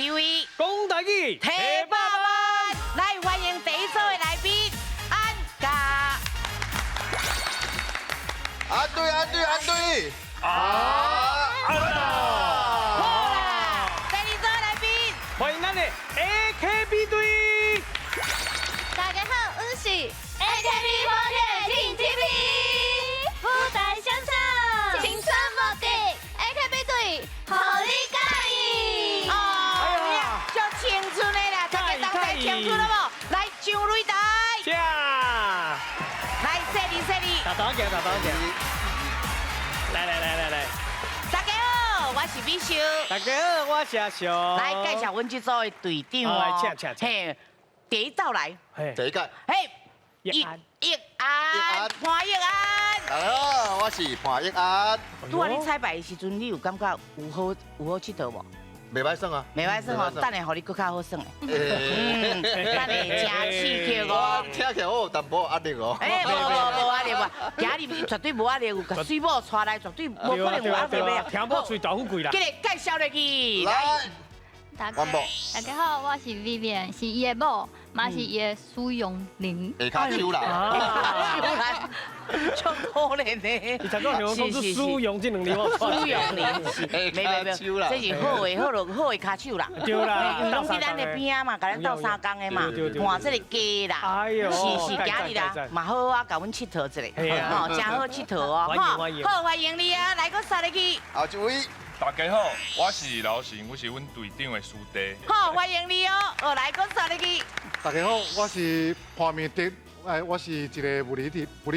滋味，講台語，提百萬，來歡迎第一組的來賓安家。安對安對安對，啊！安好啦，第二組的來賓，歡迎咱的 AKB 隊。大家好，我是 AKB48 Team TP，舞台相唱，青春無敵 AKB 隊，予你佮意。哦，足青春的啦，大家同齊青春了無？來上擂台，下，來說你說你，打打行，打打行。來來來來來，大家好，我是美秀。大家好，我是阿雄。來介紹阮這組的隊長哦。來，請請請。嘿，第一道來，第一個，嘿，易安，易安，潘易安。大家好，我是潘易安。拄仔你彩排的時陣，你有感覺有好𨑨迌無？袂歹耍啊，袂歹耍吼，等下予你閣較好耍的。嗯，等下真刺激哦。聽起來我有淡薄壓力哦。欸，無無無壓力無，今日絕對無壓力，有共水某帶來，絕對無可能有壓力的。聽某喙大富貴啦。繼續介紹落去。來，大家大家好，我是 Vivian，是伊的某，嘛是伊的使用人。下跤手啦，足可憐的。伊才講像講出使用這兩字，使用人是，沒沒沒，這是好的好落好的跤手啦。對啦，攏佇咱的邊仔嘛，共咱鬥相共的嘛，換這個家啦。哎呦，是是，今日啦，嘛好啊，共阮𨑨迌一下，吼，真好𨑨迌哦，好，歡迎你啊，來閣殺入去。後一位。大家好，我是劉成，我是阮隊長的師弟。好，歡迎你哦，哦，來閣殺入去。大家好，我是潘明德，哎，我是一個物理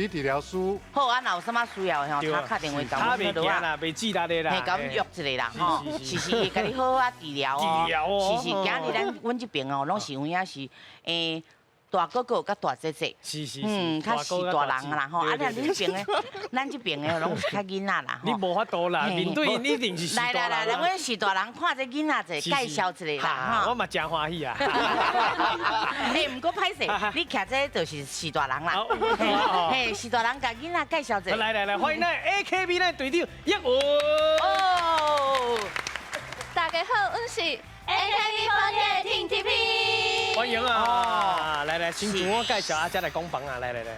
治療師。好，啊，若有啥物需要的吼，他敲電話共阮他袂驚啦，袂記得的啦。嘿，共阮約一下啦，吼，是是，會共你好好啊治療哦。治療哦。是是，今日咱阮這邊哦，攏是有影是，欸，大哥哥佮大姐姐，是是，嗯，較是大人啦吼。啊，咱這邊的，咱這邊的攏是較囡仔啦你無法度啦，面對你一定是來來來來，阮是大人，看這囡仔者，介紹一下啦我嘛真歡喜啊。欸，毋過歹勢，你徛這就是是大人啦。嘿，是大人共囡仔介紹一下。來來來，歡迎咱 AKB 咱隊長葉文。哦，大家好，阮是 AKB48 Team TP。歡迎啊！來來，先自我介紹，啊，才來講房啊！來來來，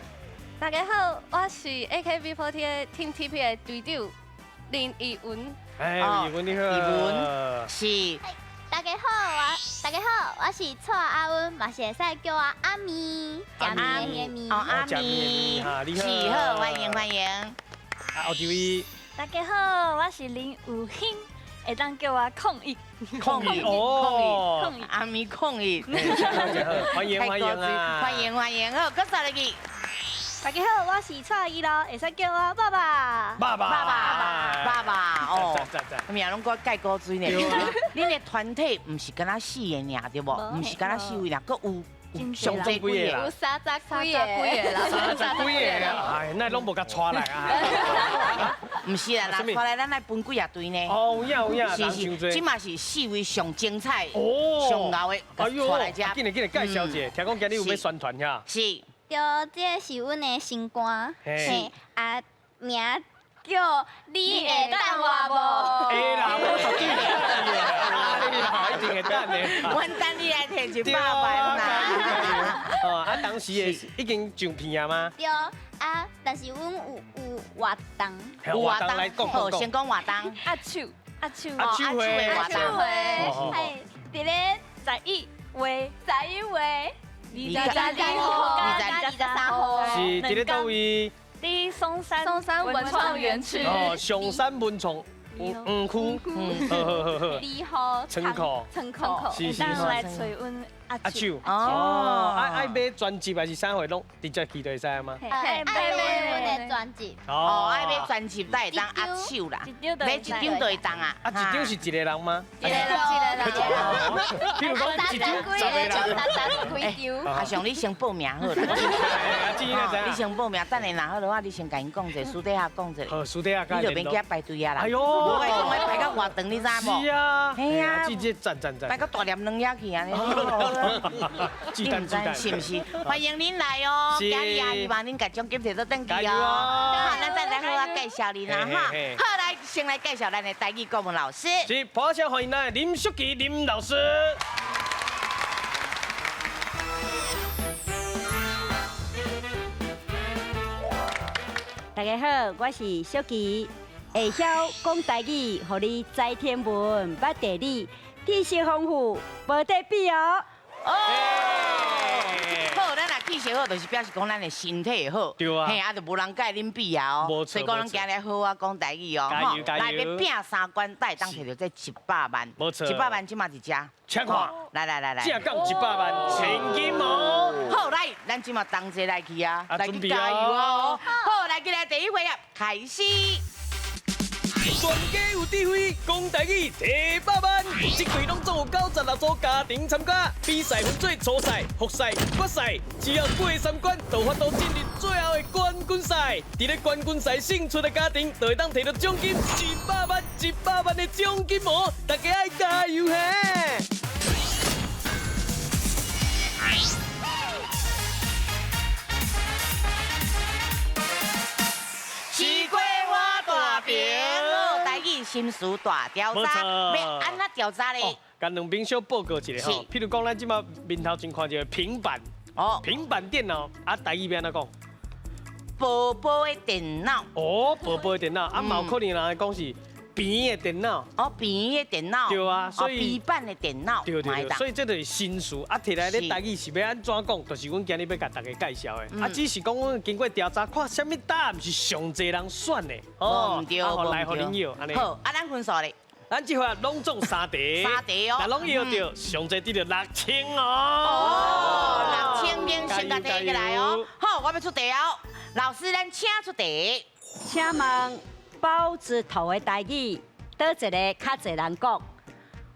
大家好，我是 AKB48 Team TP 的隊長林怡文。哎，怡文你好。怡文是。大家好，我大家好，我是蔡阿文，嘛是會使叫我阿咪，食麵的咪。哦，阿咪，是好，歡迎歡迎。啊，後一位。大家好，我是林有興。會當叫我控一，控一哦，控一，阿咪控一，歡迎歡迎啊，歡迎歡迎，好，閣再來去。大家好，我是蔡依樂，會使叫我爸爸，爸爸，爸爸，爸爸，哦，名攏閣蓋古錐呢。恁的團體毋是干焦四个爾對無？毋是干焦四位啦，閣有。上濟幾個，有三十幾個啦，三十幾個啦，哎，那攏無共帶來啊？毋是啦，若帶來咱愛分幾啊隊呢？哦，有影有影，是是，這馬是四位上精彩、上𠢕的，帶來遮。緊來緊來介紹一下，聽講今日有欲宣傳遐？是。對，這個是阮的新歌，嘿，啊名叫你會等我無？會啦，我絕對會等你啊！你啦，一定會等的。阮等你來提一百擺啦。哦，啊，當時的已經上片啊嗎？對，啊，但是阮有活動。有活動來講，好，先講活動。握手，握手，握手會，握手會，係佇咧11月， 11月 23號，23號，是佇咧佗位？佇松山松山文創園區。哦，松山文創園區，好好好好。2號倉庫，倉庫，是是是。來揣阮握手。哦，愛買專輯還是啥貨攏直接去就會使嗎？愛買阮的專輯。哦，愛買專輯才會當握手啦。買一張就會當啊。啊，一張是一個人嗎？一個人，一個人。比如講一張10個人。30幾張。阿雄，你先報名好啦。你先報名，等下若好的話，你先共𪜶講者，私底下講者。好，私底下。你就免去遐排隊啊啦。哎喲，無愛講愛排到偌長，你知無？是啊。嘿啊。直接讚讚讚。排到大粒卵遐去啊！好啊。巨蛋巨蛋，是毋是？歡迎恁來哦！今日也希望恁共獎金摕倒轉去哦。好，咱再來好好介紹恁啦哈。好，來先來介紹咱的台語國文老師。是，破聲歡迎咱的林淑琪林老師。大家好，我是淑琪，會曉講台語，予你知天文、捌地理，知識豐富，無得比哦。哦，好，咱若氣色好，就是表示講咱的身體好。對啊。嘿，啊，就無人佮恁比啊哦。所以講，咱今日好好講台語哦。加油加油！來，欲拼三關，會當摕著這100萬。無錯。100萬這馬佇遮。請看。來來來來。正講100萬千金哦。好，來，咱這馬同齊來去啊，來去加油哦。好，來，進來第一回合開始。全家有智慧，講台語提百萬。這季攏總有96組家庭參加，比賽分做初賽、複賽、決賽，只要過三關，就有法度進入最後的冠軍賽。佇咧冠軍賽勝出的家庭，就會當提著獎金100萬、100萬的獎金哦！大家愛加油嘿！是過我大平。心事大調查，欲按怎調查咧？共兩邊小報告一下吼。譬如講，咱這馬面頭前看著平板，哦，平板電腦，啊，台語欲按怎講？薄薄的電腦。哦，薄薄的電腦，啊，嘛有可能人講是扁的電腦。哦，扁的電腦。對啊，所以平板的電腦。對對對，所以這就是新詞。啊，提來咧台語是欲按怎講，就是阮今日欲共大家介紹的。啊，只是講阮經過調查，看啥物答案是上濟人選的。哦，對，來，予恁搖，按呢。好，啊，咱分數咧。咱這回攏總三題。三題哦。若攏搖著，上濟得著6000哦。哦，6000元先共提起來哦。好，我欲出題哦。老師，咱請出題。請問包子頭的台語，佗一个較濟人講？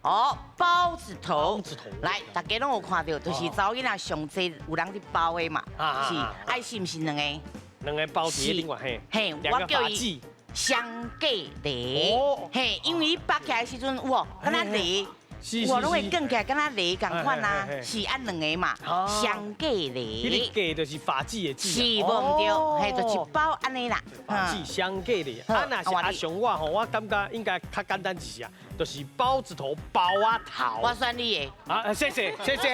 哦，包子頭。來，大家攏有看著，就是查某囡仔上濟有人佇包的嘛。是，愛是毋是兩個？兩個包佇另外嘿。嘿，我叫伊雙格梨。嘿，因為伊包起來的時陣，哇，敢若梨。我攏會捲起來，敢若梨仝款啊，是按兩个嘛，雙格梨。彼个格就是髮髻的髻。是，無毋對，嘿，就一包按呢啦。髮髻雙格梨，啊，若是阿雄我吼，我感覺應該較簡單一些，就是包子頭包仔頭。我選你的。啊，謝謝謝謝。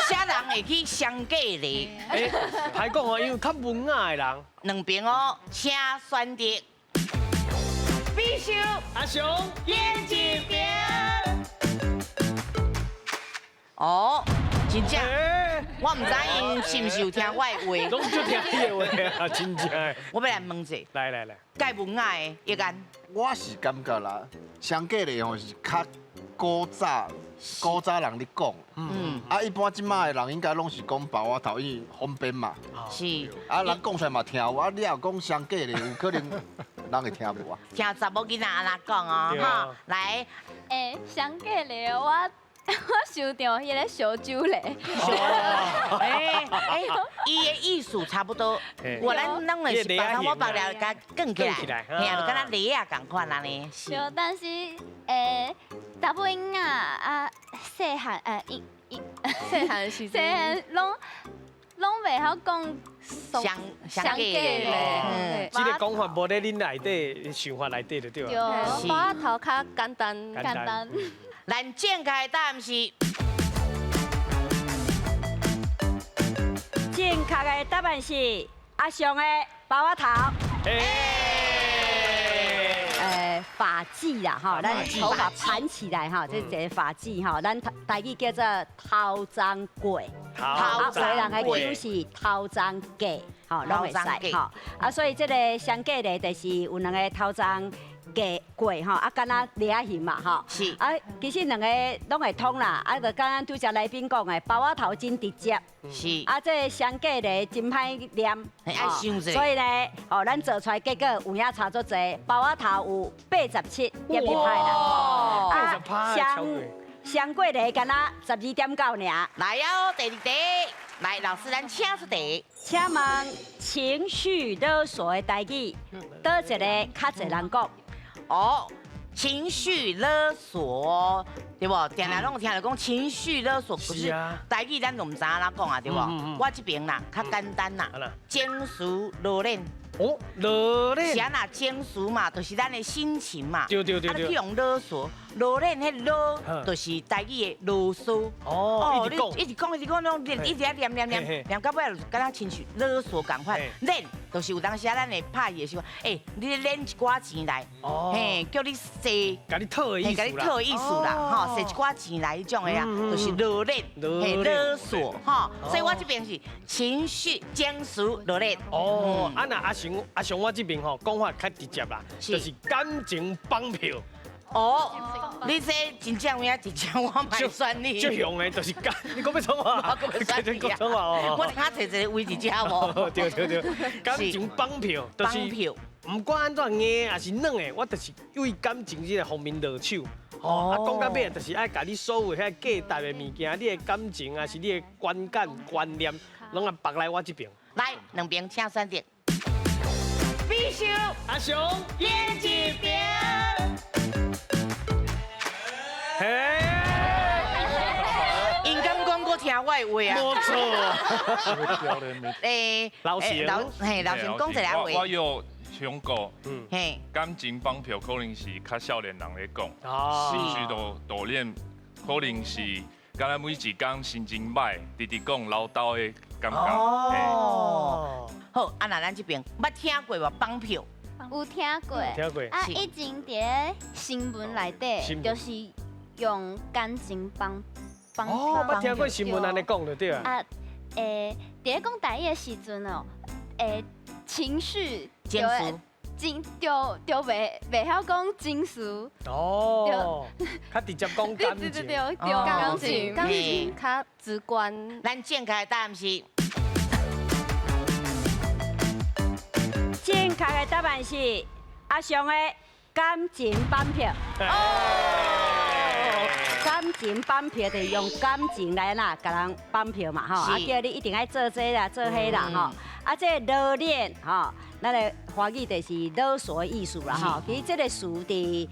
啥人會去雙格梨？欸，歹講哦，因為較文雅的人。兩邊哦，請選擇。必須阿雄眼睛邊。哦，真正，我毋知𪜶是毋是有聽我的話。攏足聽你的話啊，真正的。我欲來問者。來來來，蓋文雅的一安。我是感覺啦，雙格梨吼是較古早古早人咧講，啊，一般這馬的人應該攏是講包仔頭，因為方便嘛。是。啊，人講出來嘛聽有，啊，你若講雙格梨，有可能人會聽無啊。聽查某囡仔按怎講哦，哈，來。欸，雙格梨我想著彼个燒酒咧。欸欸，伊的意思差不多。我咱攏會是包我包了，共捲起來，嘿啊，就敢若梨仔仝款按呢。對，但是欸，查某囡仔啊，細漢伊伊細漢時細漢攏袂曉講雙格梨。這個講法無咧恁內底想法內底就對啊。對，包仔頭較簡單，簡單。咱正確的答案是。正確的答案是阿雄的包仔頭。髮髻啦，吼，咱頭髮盤起來吼，這一個髮髻吼，咱台語叫做頭鬃過，頭有人的講是頭鬃過，吼，攏會使吼。啊，所以這个雙格梨就是有兩个頭鬃過吼，啊，敢若梨仔形嘛吼。是。啊，其實兩个攏會通啦，啊，就敢拄才來賓講的，包仔頭真直接。是。啊，這个雙格梨真歹念。愛想者。所以呢，哦，咱做出來結果有影差足濟，包仔頭有87.1%啦。啊，雙格梨敢若12.9爾。來哦，第二題，來，老師，咱請出題。請問情緒勒索的台語，佗一个較濟人講？哦，情緒勒索，對無？定定攏有聽著講情緒勒索，可是台語咱就毋知按怎講啊，對無？我這邊啦較簡單啦，情緒羅鏈。哦，羅鏈是按怎情緒嘛，就是咱的心情嘛。對對對對。啊，去予勒索，羅鏈彼羅，就是台語的囉嗦。哦，你一直講一直講，攏一直在念念念，念到尾就敢若親像勒索仝款。鏈就是有當時啊，咱會拍伊的時陣，欸，你咧領一寡錢來，嘿，叫你賒，共你討的意思啦，共你討的意思啦，吼，賒一寡錢來彼種的啊，就是羅鏈，嘿，勒索，吼，所以我這邊是情緒情緒羅鏈。哦，啊若阿雄阿雄我這邊吼講法較直接啦，就是感情綁票。哦，你這真正有影直接，我嘛會選你。最凶的就是感，你講欲創啥？我講欲選你啊！我較坐一個位置遮無？對對對，感情綁票，綁票，毋管按怎硬抑是軟的，我就是為感情這个方面落手。哦，啊，講到尾就是愛共你所有遐價值的物件，你的感情抑是你的觀感觀念，攏愛綁來我這邊。來，兩邊請選擇。必須阿雄演一邊。嘿，𪜶敢講閣聽我的話啊？無錯。欸，老師，老嘿，老師講一下話。我有想過，感情綁票可能是較少年人咧講，情緒羅鏈可能是敢若每一工心情䆀，直直講嘮叨的感覺。哦，好，啊若咱這邊捌聽過無綁票？有聽過，聽過。啊，以前佇咧新聞內底，就是用感情綁綁票。哦，捌聽過新聞按呢講就對啊。啊，佇咧講台語的時陣哦，情緒情緒，真就就袂曉講情緒。哦，較直接講感情。對對對，感情感情較直觀。咱正確的答案是。正確的答案是阿雄的感情綁票。哦，感情綁票就是用感情來啦，共人綁票嘛，吼。啊，叫你一定愛做這啦，做彼啦，吼。啊，這個羅鏈，吼，咱的華語就是勒索的意思啦，吼。其實這個詞佇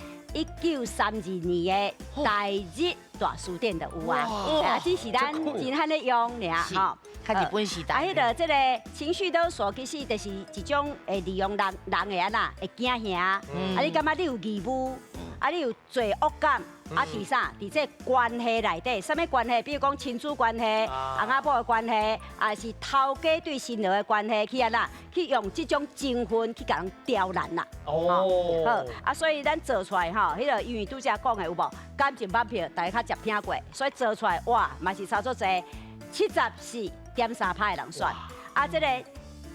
1932年的台日大辭典就有啊，啊，只是咱真罕咧用爾，吼。較日本時代。啊，彼个這个情緒勒索，其實就是一種會利用人人會按怎，會驚嚇。啊，你感覺你有義務，啊，你有罪惡感，啊，佇啥？佇這關係內底，啥物關係？比如講親子關係、翁仔某的關係，抑是頭家對新娘的關係，去按怎？去用這種情分去共人刁難啦。哦。好，啊，所以咱做出來吼，彼个因為拄才講的有無？感情綁票，大家較捷聽過，所以做出來哇，嘛是差足濟，74.3%的人選，啊，這個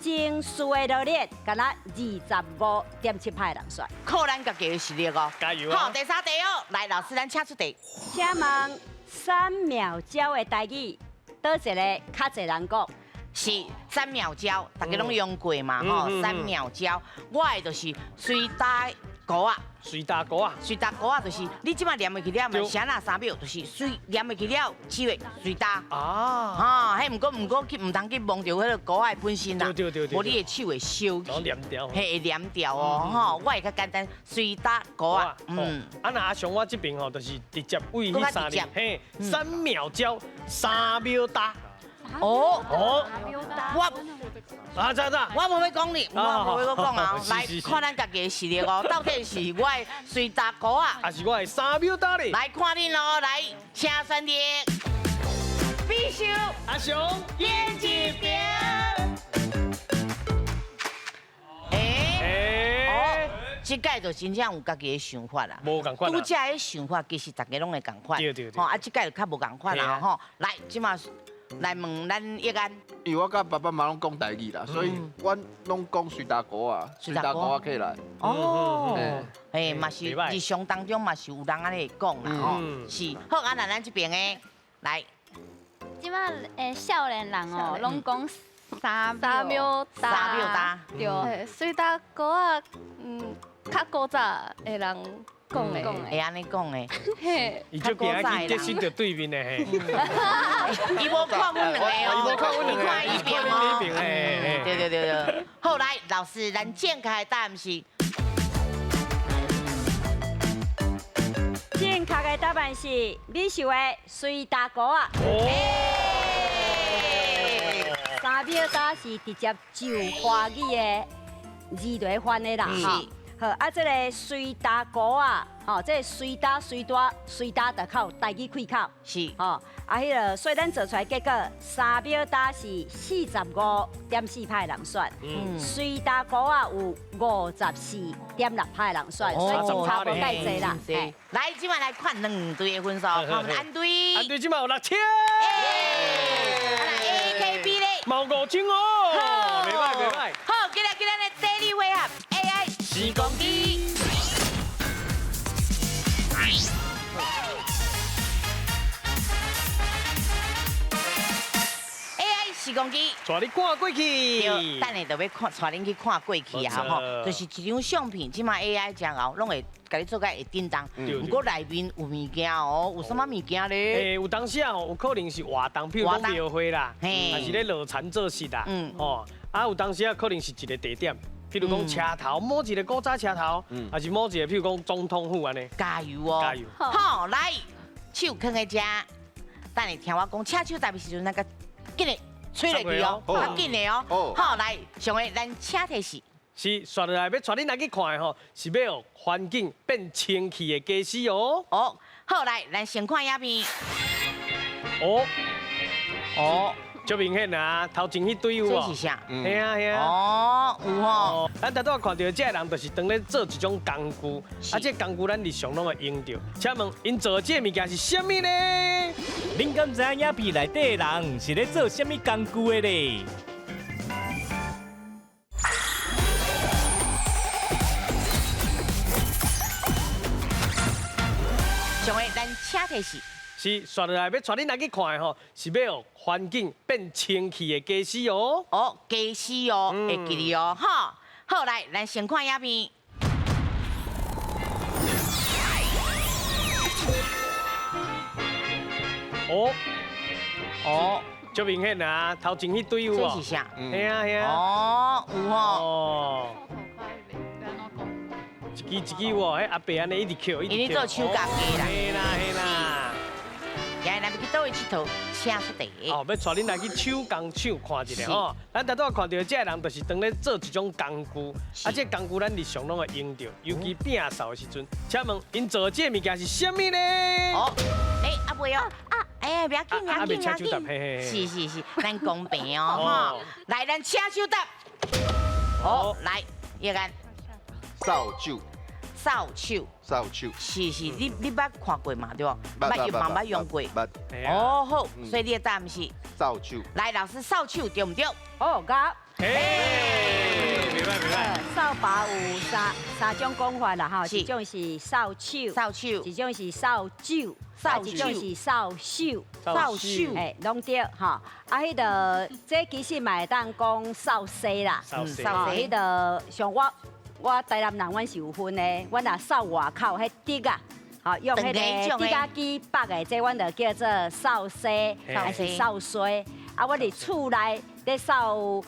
情緒的羅鏈，敢若25.7%的人選，靠咱家己的實力哦，加油！好，第三題哦，來，老師，咱請出題。請問三秒膠的台語，佗一个較濟人講？是三秒膠，大家攏用過嘛？吼，三秒膠，我的就是隨搭糊仔，隨搭糊仔，隨搭糊仔就是你這擺黏入去了嘛，啥若3秒，就是隨黏入去了，手會隨搭。啊，哈，彼毋過毋過去，毋通去摸著彼个糊仔本身啦，對對對，無你的手會燒去，黏掉，嘿，會黏掉哦，吼，我會較簡單，隨搭糊仔，嗯。啊，若阿雄我這邊吼，就是直接為彼三字，嘿，三秒膠，3秒焦。哦哦，我啊，怎怎？我無欲講你，我無欲講啊！來看咱家己的實力哦，到底是我的隨搭糊仔，還是我的3秒焦咧？來看恁咯，來，請選擇。必須阿雄演一遍。欸，哦，這擺就真正有家己的想法啦。無仝款。拄才的想法其實大家攏會仝款。對對對。吼，啊，這擺就較無仝款啦，吼。來，這馬。來問咱益安，因為我佮爸爸媽媽攏講台語啦，所以阮攏講隨搭糊仔，隨搭糊仔起來。哦，嘿，嘛是日常當中嘛是有人按呢講啦，吼，是。好，啊，那咱這邊的來，這擺少年人哦，攏講3秒焦，3秒焦，對，隨搭糊仔，較古早的人。講的，會按呢講的，嘿，伊就驚去結識著對面的嘿。伊無看阮兩個哦，伊無看阮兩個，伊看彼邊哦。對對對對。好，來，老師，咱正確的答案是。正確的答案是美秀的随大哥啊。3秒焦是直接就华语的字来翻的啦，吼。好，啊，这个随大哥啊，吼，这个随大随大随大就较有台语气口，是，吼，啊，彼个，所以咱做出来结果，三秒焦是45.4%的人选，随大哥啊有54.6%的人选，所以差无介济啦。来，这摆来看两队的分数，看我们安队，安队这摆有6000，AKB 咧，嘛5000哦，袂歹袂歹。好，今日今日的第二回合 AI 时光机。AI 时光机，带你看过去。对，等下就欲看，带恁去看过去啊！吼，就是一张相片，这摆 AI 真𠢕，拢会共你做甲会叮当。毋过内面有物件哦，有啥物物件咧？欸，有当时啊，有可能是活动，比如讲庙会啦，还是咧落田做事啦，吼，啊，有当时啊，可能是一个地点。譬如讲车头，某一个古早车头，还是某一个譬如讲总统府按呢。加油哦！加油！好，来，手囥在遮，等下听我讲，车手代的时阵，那个紧的吹落去哦，较紧的哦。好，来，上个咱请提示。是，煞落来欲带恁来去看的吼，是欲予环境变清气的家私哦。哦，好，来，咱先看影片。哦，哦。足明显啊，头前彼堆有无？这是啥？嘿啊嘿啊。哦，有吼。咱头拄仔看到这个人，就是当咧做一种工具，啊，这工具咱日常拢会用著。请问，𪜶做的这个物件是啥物呢？恁敢知影影片内底的人是咧做啥物工具的咧？上个咱请提示。是，煞落来欲带恁来去看的吼，是欲予环境变清气的家私哦。哦，家私哦，会记得哦，哈。好，来，咱先看影片。哦，哦，足明显啊，头前彼堆有无？这是啥？嘿啊嘿啊。哦，有吼。哦。一支一支有无？彼阿伯按呢一直捡，一直捡。𪜶咧做手工机啦。嘿啦嘿啦。今日咱欲去佗位𨑨迌，请出题。哦，欲带恁来去手工厂看一下吼。咱头拄仔看著这个人，就是当咧做一种工具，啊，这工具咱日常拢会用著，尤其摒扫的时阵。请问，𪜶做的这个物件是啥物呢？哦，欸，阿伯哦，啊，欸，不要紧，不要紧，不要紧。是是是，咱公平哦，吼。来，咱请手答。好，来，叶安。扫帚。扫帚，扫帚，是是，你捌看过嘛？对无？捌用嘛？捌用过。捌。哦好，所以你的答案是扫帚。来，老师，扫帚对毋对？哦，对。嘿，袂歹袂歹。扫把有三种讲法啦，吼，一种是扫帚，扫帚，一种是扫帚，一种是扫帚，扫帚，嘿，拢对，吼。啊，彼个这其实嘛会当讲扫帚啦，扫帚，彼个像我。我台南人，阮是有分的。阮若扫外口彼竹仔，吼，用彼个竹仔机绑的，这阮就叫做扫帚，还是扫帚。啊，阮伫厝内咧扫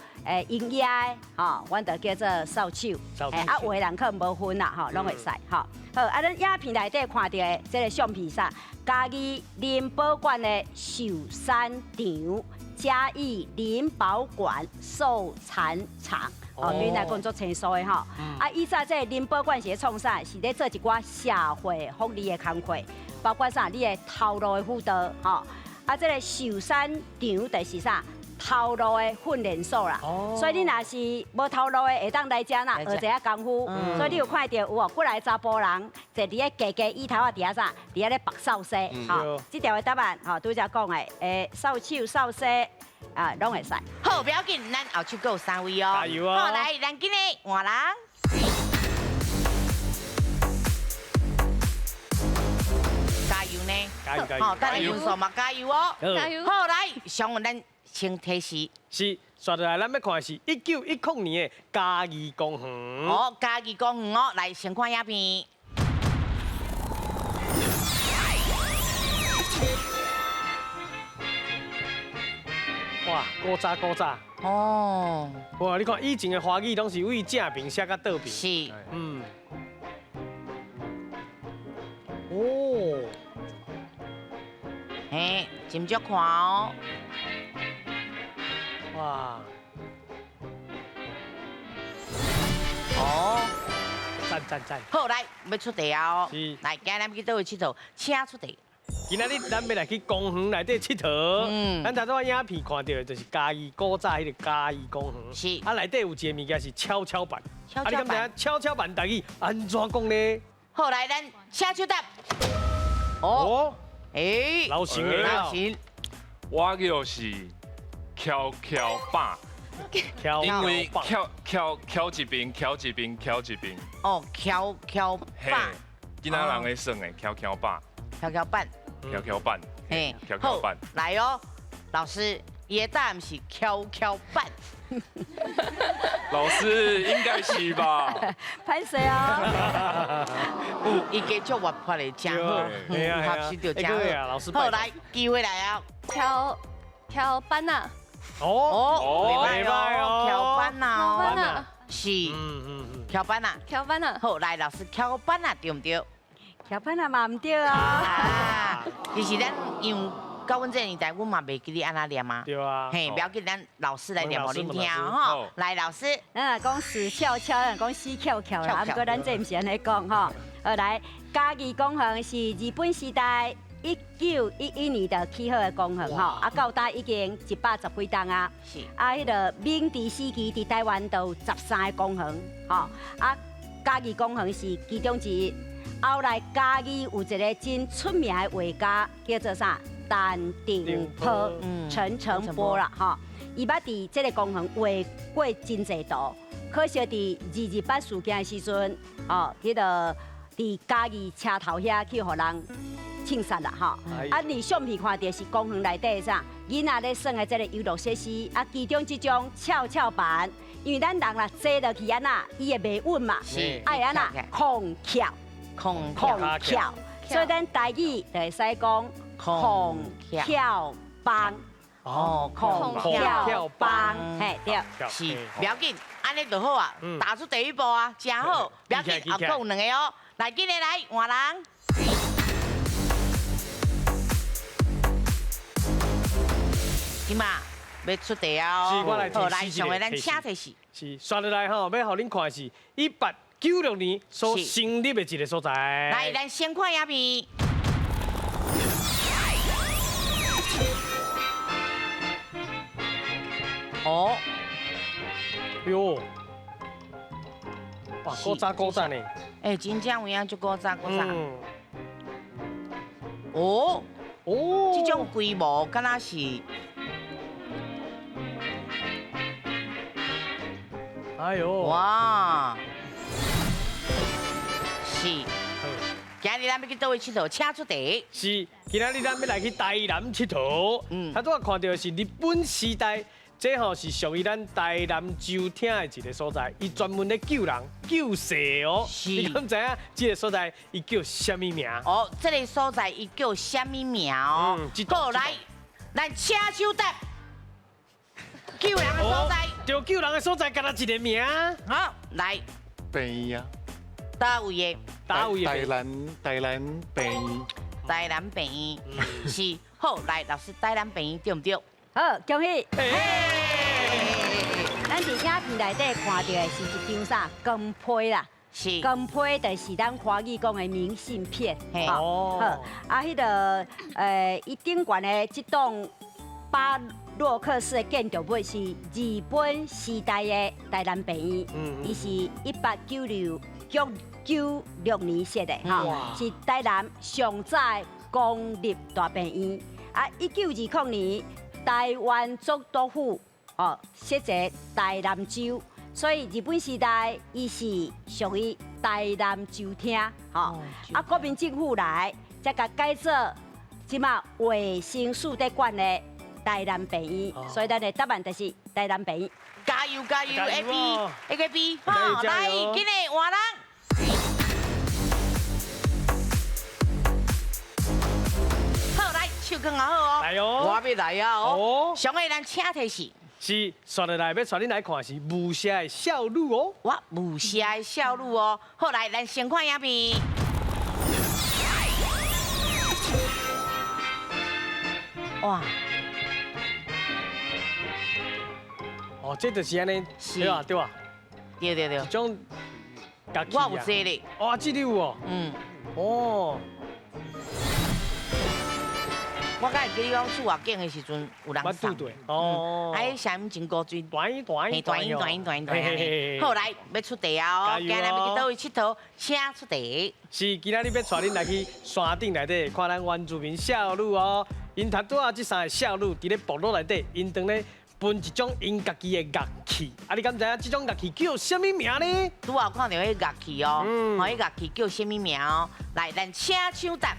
营业的，吼，阮就叫做扫帚。啊，有的人可能无分啦，吼，拢会使，吼。好，啊，咱影片内底看著的这个相片啥？嘉义林保馆的寿山场，嘉义林保馆寿蚕厂。哦，对𪜶来讲足清楚的吼。啊，以前这个林保馆是咧创啥？是咧做一寡社会福利的工课，包括啥？你的头路的辅导，吼。啊，这个寿山场就是啥？头路的训练所啦。所以你若是无头路的，会当来遮啦，学一下功夫。所以你有看著有哦，几来查埔人坐伫咧低低椅头仔伫遐啥？伫遐咧缚扫帚。吼，这条的答案吼，拄才讲的，扫帚、扫帚。啊，拢会使。好，不要紧，咱后手阁有三位哦。加油哦！好，来，咱今日换人。加油呢！加油加油！好，等下分数嘛，加油哦！加油！好，来，上咱先提示。是，煞落来，咱欲看的是1910年的嘉义公园。哦，嘉义公园哦，来，先看影片。哇，古早古早哦！哇，你看以前的华语拢是为正面写到倒面。是，嗯。哦，嘿，斟酌看哦。哇！哦，赞赞赞！好，来，欲出题啊！是。来，今日咱去佗位𨑨迌？请出题。今仔日咱欲来去公园内底𨑨迌。咱头拄仔影片看到的就是嘉义古早彼个嘉义公园。是。啊，内底有一个物件是跷跷板。跷跷板。啊，你敢知影跷跷板台语按怎讲呢？好，来，咱请出答。哦。欸。老神的。老神。我叫是跷跷板。因为翘翘翘一边，翘一边，翘一边。哦，跷跷板。囡仔人咧耍的，跷跷板。跷跷板。跷跷板。嘿，跷跷板。来哦，老师，伊的答案是跷跷板。老师应该是吧？歹势啊！有，伊加足活泼的，真好，学习到真好。老师，好，来，机会来啊！跷跷板啊！哦，袂䆀哦，翘板啊，是，翘板啊，翘板啊。好，来，老师，翘板啊，对毋对？翘板啊嘛毋对啊。其实咱因为到阮这个年代，阮嘛袂记得按怎念啊。对啊。嘿，不要紧，咱老师来念予恁听吼。来，老师，咱若讲死翘翘，咱讲死翘翘啦。啊，毋过咱这毋是按呢讲吼。好，来，嘉义公园是日本时代1911年就起好的公园吼，啊，到今已经110几栋啊。是。啊，彼个明治时期伫台湾就有13个公园，吼。啊，嘉义公园是其中之一。后来嘉义有一个真出名的画家，叫做啥？陈澄波，陈澄波啦，吼。伊捌伫这个公园画过真济图，可惜伫228事件的时阵，哦，彼个伫嘉义车头遐去予人枪杀啦，吼。啊，你相片看著是公园内底啥？囡仔咧耍的这个游乐设施，啊，其中这种跷跷板，因为咱人啦坐落去按怎，伊会袂稳嘛，爱按怎空翘。空翘，所以咱台语就会使讲空翘板。哦，空翘板，嘿，对，是，不要紧，按呢就好啊，打出第一步啊，真好，不要紧，后阁有两个哦，来，紧来来换人。今嘛欲出题啊！是，我来好，来，上个咱请提示。是，刷落来吼，欲予恁看的是1896年所成立的一个所在。来，咱先看影片。哦，哟，哇，古早古早呢？欸，真正有影，足古早古早。哦，哦，这种规模敢若是？哎呦，哇！是，今日咱欲去佗位𨑨迌？请出题。是，今仔日咱欲来去台南𨑨迌。头拄仔看到的是日本时代，这吼是属于咱台南州厅的一个所在，伊专门咧救人、救世哦。你敢知影这个所在伊叫啥物名？哦，这个所在伊叫啥物名哦？好，来，咱请手答。救人的所在。对，救人的所在，敢若一个名。好，来。病院啊。佗位的？佗位的？台南病院。台南病院是。好，来，老师，台南病院对毋对？好，恭喜！咱伫影片内底看到的是一张啥光批啦？是。光批就是咱华语讲的明信片。哦。好，啊，彼个伊顶悬的这栋巴洛克式的建筑物是日本时代的台南病院，伊是1896年设的，吼，是台南上早的公立大病院。啊，1920年台湾总督府哦设置台南州，所以日本时代伊是属于台南州厅，吼。啊，国民政府来才共改做这马卫生署在管的台南病院，所以咱的答案就是台南病院。加油加油，A B A K B，好，来，紧来换人。好，来，手囥好哦。来哦。我欲来啊哦。上个咱请提示。是，刷落来欲带恁来看是雾社的少女哦。我雾社的少女哦。好，来，咱先看影片。哇！哦，这就是按呢，对吧？对吧？对对对。一种乐器。我有这个。哇，这个有哦。嗯。哦。我敢会记得讲厝外景的时阵有人送。哦。啊，彼声音真古锥。断断断断断断。好，来，欲出题啊！哦，今日欲去佗位𨑨迌，请出题。是，今仔日欲带恁来去山顶内底看咱原住民少女哦。𪜶头拄仔这三个少女伫咧部落内底，𪜶当咧分一种𪜶家己的乐器。啊，你敢知影这种乐器叫啥物名呢？拄仔有看著彼乐器哦，吼，彼乐器叫啥物名哦？来，咱请抢答。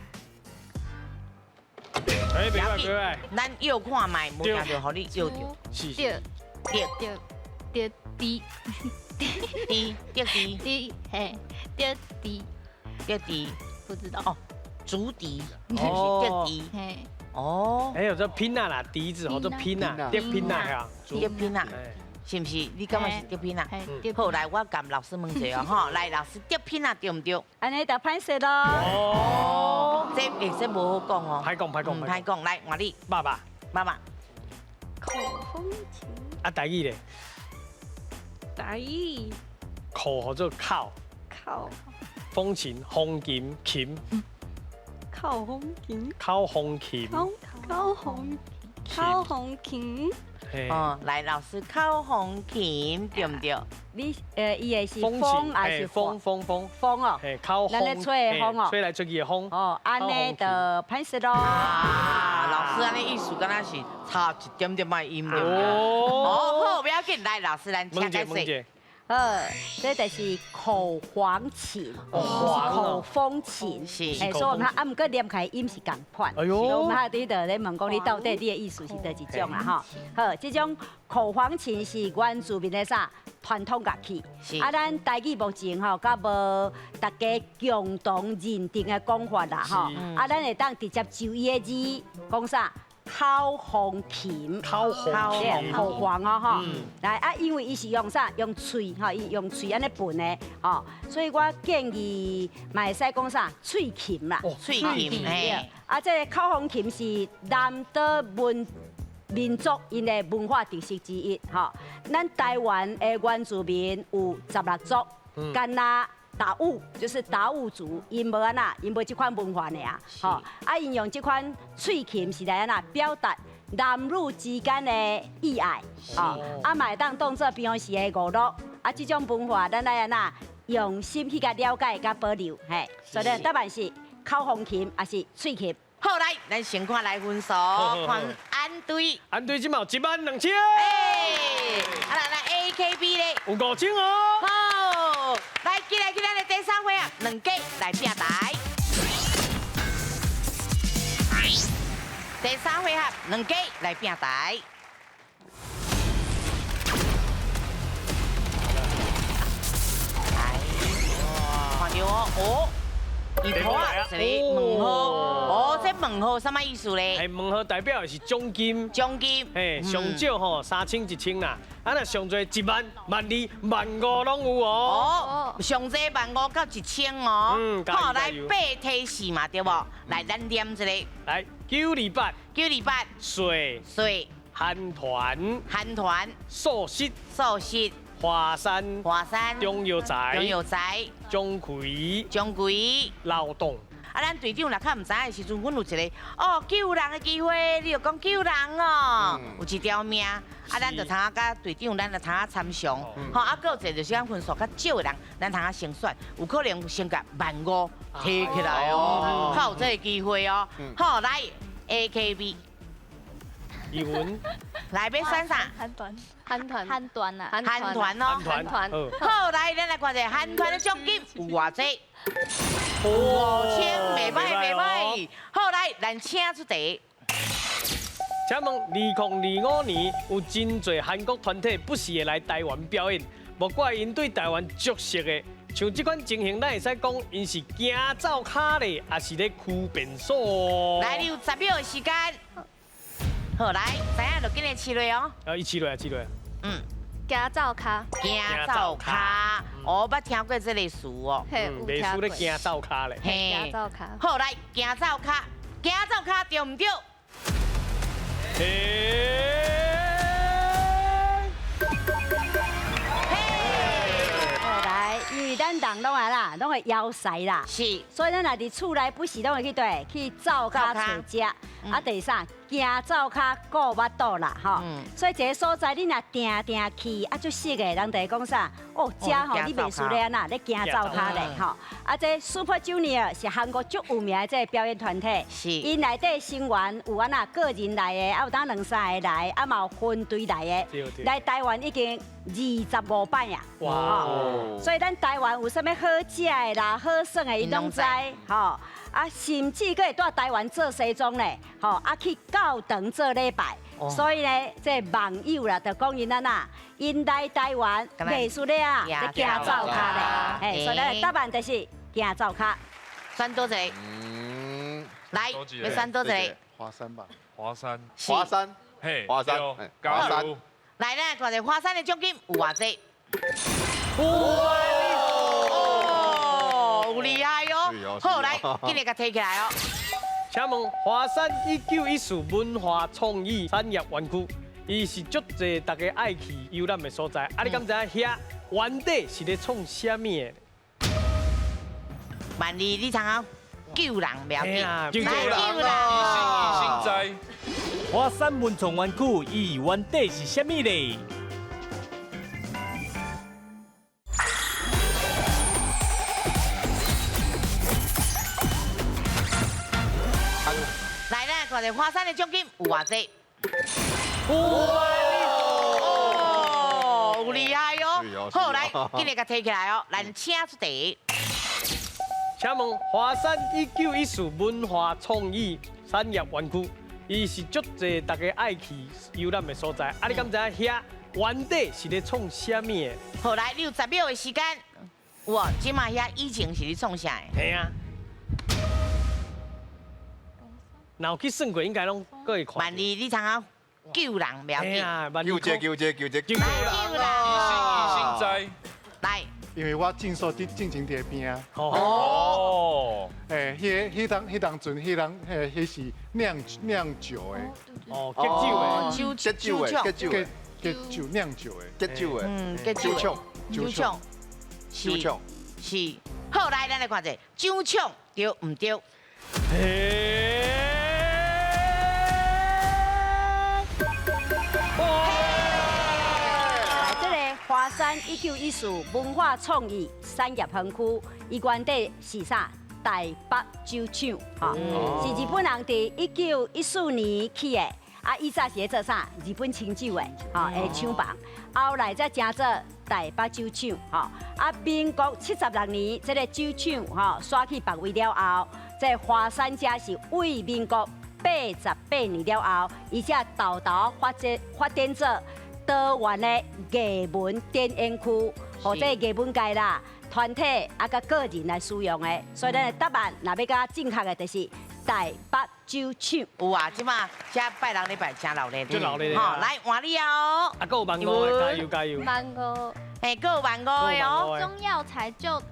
哎，袂歹袂歹，咱摇看觅，无定著予你摇著。是。对。对。对。对。滴。滴。滴滴。滴。嘿。滴滴。滴滴。不知道。哦，竹笛。哦。笛笛。嘿。哦。哎，这拼啊啦，笛子吼，这拼啊，叠拼啊，哈。叠拼啊。是毋是？你感觉是竹品啊？好，来，我共老师问一下吼。来，老师，竹品啊，对毋对？按呢就歹势咯。哦，这欸这无好讲哦。歹讲，歹讲，歹讲。来，换你。爸爸。爸爸。口风琴。啊，台语咧？台语。口号做口。口。风琴、风琴、琴。口风琴。口风琴。口风口风琴。哦，来，老师，口风琴对毋对？你伊的是风还是风？风风风哦，口咱咧吹的风哦，吹来吹去的风。哦，按呢就歹势咯。啊，老师按呢意思敢若是差一点点仔音对毋对？哦，好，不要紧，来，老师咱请解释。好，这就是口簧琴，口风琴，是。所以我们啊，毋过念起来音是仝款。哎哟，我们哈伫度咧问讲，你到底你的意思是佗一种啦吼？好，这种口簧琴是原住民的啥传统乐器。啊，咱台语目前吼，阁无大家共同认定的讲法啦吼。啊，咱会当直接就伊的字讲啥？口风琴，口风口簧哦吼，来啊，因为伊是用啥？用喙吼，伊用喙按呢分的吼，所以我建议嘛会使讲啥？喙琴啦，喙琴嘿。啊，这个口风琴是南岛民族𪜶的文化特色之一吼。咱台湾的原住民有16族，干焦达悟就是达悟族，𪜶无按怎，𪜶无这款文化尔，吼，啊，𪜶用这款喙琴是来按怎表达男女之间的意爱，吼，啊，嘛会当当做平常时的娱乐，啊，这种文化咱爱按怎用心去共了解佮保留，嘿，所以答案是口风琴抑是喙琴。好，来，咱先看来分数，看安队，安队这马有12000，哎，啊，咱 AKB 咧有5000哦。好，来，进来去咱的第三回合，两家来拼台。第三回合，两家来拼台。来，看到哦，哦。伊头啊，一个问号，哦，这问号啥物意思咧？哎，问号代表的是奖金，奖金，嘿，上少吼3000、1000啦，啊若上济1万、12000、15000拢有哦。哦，上济15000到1000哦。嗯，好，来八提四嘛，对无？来，咱念一个。来，928， 928，水水，韩团，韩团，素食，素食。华山，华山，中药材，中药材，钟馗，钟馗，劳动。啊，咱队长若较毋知影的时阵，阮有一个哦救人的机会，你就讲救人哦，有一条命。啊，咱就通啊佮队长，咱就通啊参详。吼，啊，阁有一个就是讲分数较少的人，咱通啊先选，有可能先共15000提起来哦，较有这个机会哦。好，来 AKB。语文，来欲选啥？韩团，韩团，韩团啊，韩团哦，韩团。好，来，咱来看一下韩团的奖金有偌济？5000，袂歹袂歹。好，来，咱请出题。请问，2025年有真济韩国团体不时会来台湾表演，莫怪𪜶对台湾足熟的。像这款情形，咱会使讲𪜶是行走跤咧，抑是咧区便所？来，你有10秒的时间。好，来，知影就紧来试落哦。啊，伊试落啊，试落。嗯，行走跤。行走跤，哦，捌听过这个词哦。嘿，袂输咧行走跤咧。嘿，行走跤。好，来，行走跤，行走跤对毋对？来，因为咱人拢啊啦，拢会枵踅啦，是，所以咱若伫厝内不时拢会去佗去灶跤揣食，啊，第三行灶跤顾腹肚啦，吼。所以一个所在你若定定去，啊，足熟的，人就会讲啥？哦，遮吼你袂输咧按怎，咧行灶跤咧，吼。啊，这 Super Junior 是韩国足有名的这个表演团体，是。𪜶内底成员有按怎个人来的，啊有当两三个来，啊嘛有分队来的，来台湾已经25摆啊！哇！所以咱台湾有啥物好食的啦、好耍的，伊拢知吼。啊，甚至阁会蹛台湾做西装咧，吼啊去教堂做礼拜。所以呢，这网友啦，就讲𪜶按怎，𪜶来台湾袂输咧啊，咧行灶跤咧，嘿，所以咱的答案就是行灶跤。选佗一个？来，欲选佗一个？华山吧。华山。华山。嘿，华山。华山。来，咱来看者华山的奖金有偌济？哇！哦，有厉害哦！好，来，紧来共提起来哦。请问华山1914文化创意产业园区，伊是足济大家爱去游览的所在。啊，你敢知影遐原底是咧创啥物的？万里，你通好救人袂要紧，救人，救人。医生知。华山文创园区，伊原底是啥物咧？来，咱来看者华山的奖金有偌济？哇！哦，有厉害哦！好，来，紧来共提起来哦，咱请出题。请问华山1914文化创意产业园区，伊是足济大家爱去游览的所在。啊，你敢知影遐原底是咧创啥物的？好，来，你有10秒的时间。有哦，这马遐以前是咧创啥的？嘿啊。若有去算过，应该拢阁会看。万里，你通好救人袂要紧。救这救这救这救人！医生知。来。因为我诊所伫进前伫边啊。哦。哎，彼当彼当阵，彼人嘿，彼是酿酒的。哦，结酒的。结酒的，结酒的，结酒酿酒的，结酒的。结酒厂。酒厂。酒厂。是。好，来，咱来看者，酒厂对毋对？华山1914文化创意产业园区，伊原底是啥？台北酒厂，吼，是日本人伫1914年起的，啊，以前是咧做啥？日本清酒的，吼，的厂房，后来才成做台北酒厂，吼，啊，民国76年，这个酒厂，吼，徙去别位了后，这华山遮是为民国88年了后，伊才豆豆发展做多元的艺文展演区，予这艺文界啦、团体啊，佮个人来使用的。所以咱的答案若欲较正确的，就是台北酒厂。有啊，这马遮拜六礼拜真热闹，真热闹。吼，来换你哦。啊，阁有万五的，加油加油。万五。嘿，阁有万五的哦。中药材就啊，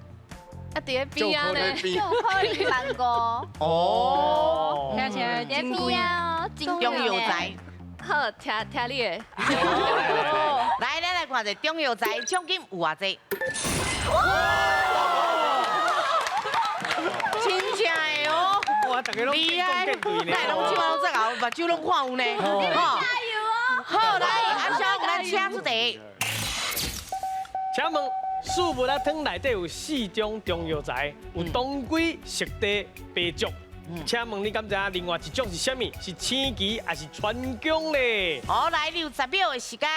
伫咧边仔咧，就可能万五。哦。听起来伫咧边仔哦，中药材。好，听听你的。来，咱来看者中药材奖金有偌济？哇！真正的哦！哇，大家拢厉害，来拢这马拢这𠢕，目睭拢看有呢。加油哦！好，来，阿小，咱请出题。请问四物仔汤内底有4种中药材，有当归、熟地、白术。请问你敢知影另外一种是啥物？是青桔还是川芎咧？好，来，你有10秒的时间。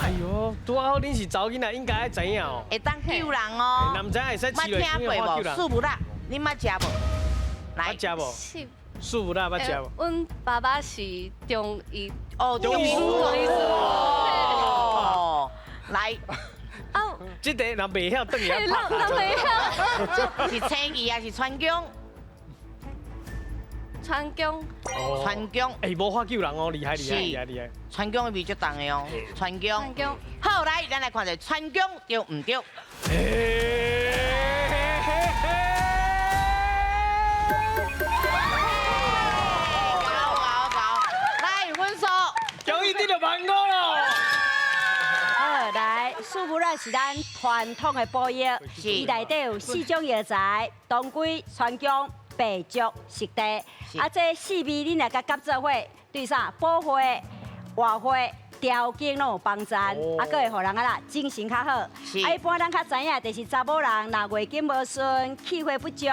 哎呦，拄好恁是查某囡仔，应该爱知影哦。会当救人哦。若毋知影会使饲落捌听过无？四物仔，你捌食无？来，捌食无？四物仔捌食无？阮爸爸是中医。哦，中医师。哦，来。啊，这个人袂晓，转去人袂晓。是青桔还是川芎？川芎，川芎，哎，无法救人哦，厉害厉害厉害厉害！川芎的味足重的哦，川芎。川芎。好，来，咱来看者川芎对毋对？高高高！来，分数四物仔是咱传统的补药，伊内底有四种药材：当归、川芎、白术、熟地。啊，这四味你若共夹做伙，对啥补血、活血、调经拢有帮助，啊，阁会予人啊啦精神较好。啊，一般咱较知影，就是查某人若月经无顺、气血不足，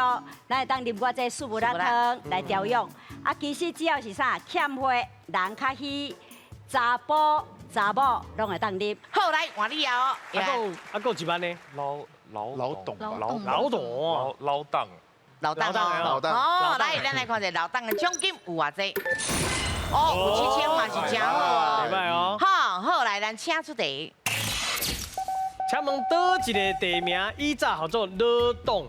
咱会当啉我这四物仔汤来调养。啊，其实只要是啥欠血、人较虚、查埔、查某拢会当啉。好，来换你哦。啊，阁有一万呢？老老老董老老董老老董。老董老董哦，来，咱来看一下老董的奖金有偌济？哦，有7000嘛是真好哦。袂歹哦。好，好，来，咱请出题。请问佗一个地名以早号做罗东，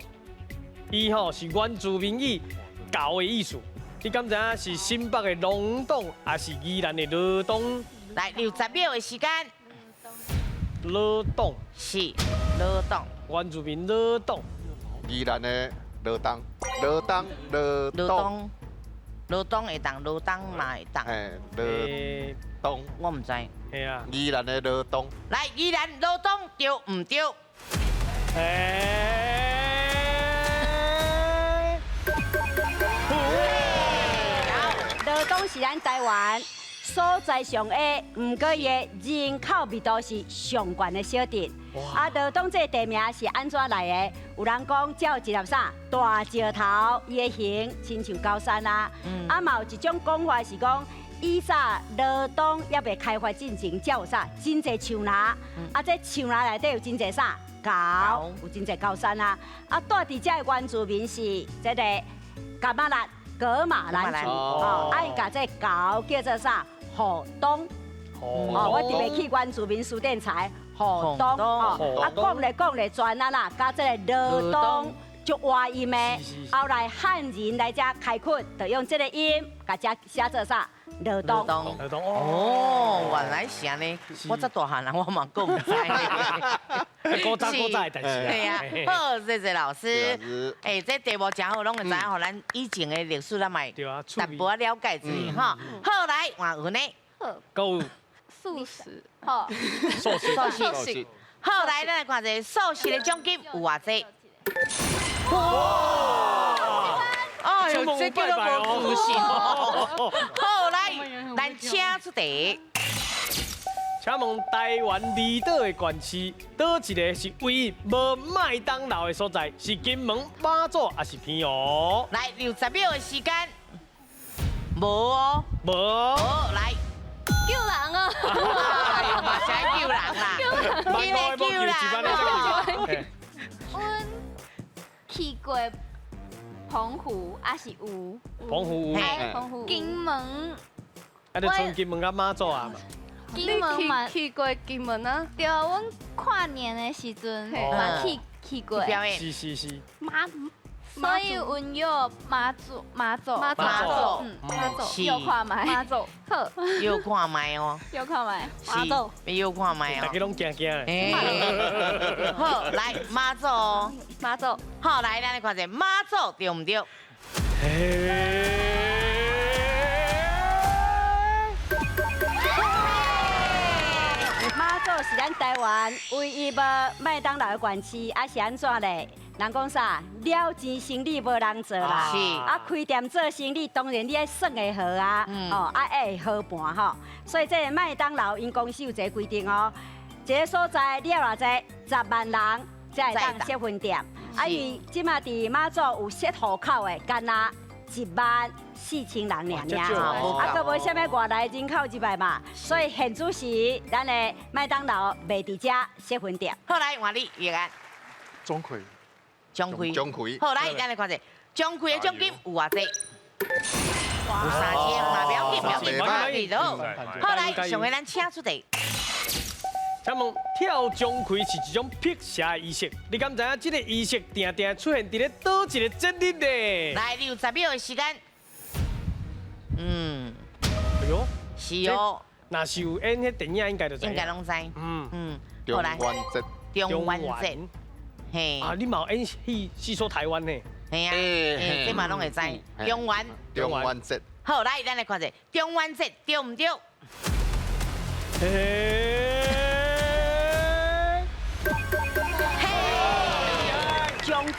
伊吼是原住民语“猴”的意思。你敢知影是新北的龙洞，还是宜兰的罗东？来，60秒的时间。罗东是罗东，原住民罗东。宜兰的罗东，罗东，罗东，罗东会当，罗东嘛会当。嘿，罗东，我毋知。嘿啊。宜兰的罗东。来，宜兰罗东对毋对？哎。罗东是咱台湾所在上的，毋过伊的人口密度是上悬的小镇。啊，罗东这个地名是按怎来的？有人讲，这有一粒啥大石头，伊的形亲像高山啊。啊，嘛有一种讲法是讲，以早罗东犹未开发进前，才有啥真济树林。啊，这树林内底有真济啥猴，有真济高山啊。啊，住伫遮的原住民是这个噶玛兰。噶玛兰族哦，啊，𪜶共这个猴叫做啥？虎东。哦，我特别去原住民书店查虎东哦，啊，讲咧讲咧，全啊啦，佮这个罗东足活音的。后来汉人来遮开垦，就用这个音，共遮写做啥？罗东。罗东哦，原来是按呢，我这大汉人我嘛阁毋知。古早古早的代志。对啊，好，谢谢老师。哎，这题目真好，拢会知影，予咱以前的历史咱嘛会淡薄仔了解一下哈。好，来换有呢。好。够。素食。好。素食。素食。好，来，咱来看一下素食的奖金有偌济。哇！哎呦，这叫做无自信哦。好，来，咱请出题。请问台湾离岛的县市，佗一个是唯一无麦当劳的所在？是金门、马祖，还是澎湖？来，60秒的时间。无哦。无。好，来。救人啊！哎呦，嘛是爱救人啦。真的救人。阮去过澎湖，还是有？澎湖有。澎湖。金门。啊，你从金门到马祖啊？金门嘛去过金门啊？对，阮跨年的时阵嘛去过。是是是。马，所以阮约马祖马祖马祖马祖，约看觅马祖好，约看觅哦，约看觅马祖，约看觅哦，大家拢惊惊的。好，来马祖，马祖，好，来，咱来看一下马祖对毋对？马祖是咱台湾唯一无麦当劳的县市，啊是按怎咧？人讲啥？了钱生意无人做啦。是。啊，开店做生意，当然你爱算会好啊，哦，啊会好盘吼。所以这个麦当劳𪜶公司有一个规定哦，一个所在你要偌济10万人才会当设分店。啊，因为这马伫马祖有设户口的，干焦1万4千人尔尔，啊，阁无啥物外来人口入来嘛，所以现此时咱的麦当劳袂伫遮设分店。好，来换你，叶安。钟馗。钟馗。钟馗。好，来，咱来看一下，钟馗的奖金有偌济？有3000嘛，不要紧，不要紧，不要紧，好，来，上个咱请出题。请问跳钟馗是一种辟邪的仪式，你敢知影这个仪式定定出现伫咧佗一个节日呢？来，你有10秒的时间。嗯。哎呦，是哦。若是有演彼电影，应该就知。应该拢知。嗯嗯。中元节。中元节。嘿。啊，你嘛有演戏戏说台湾呢？嘿啊，这嘛拢会知。中元。中元节。好，来，咱来看一下中元节对毋对？嘿。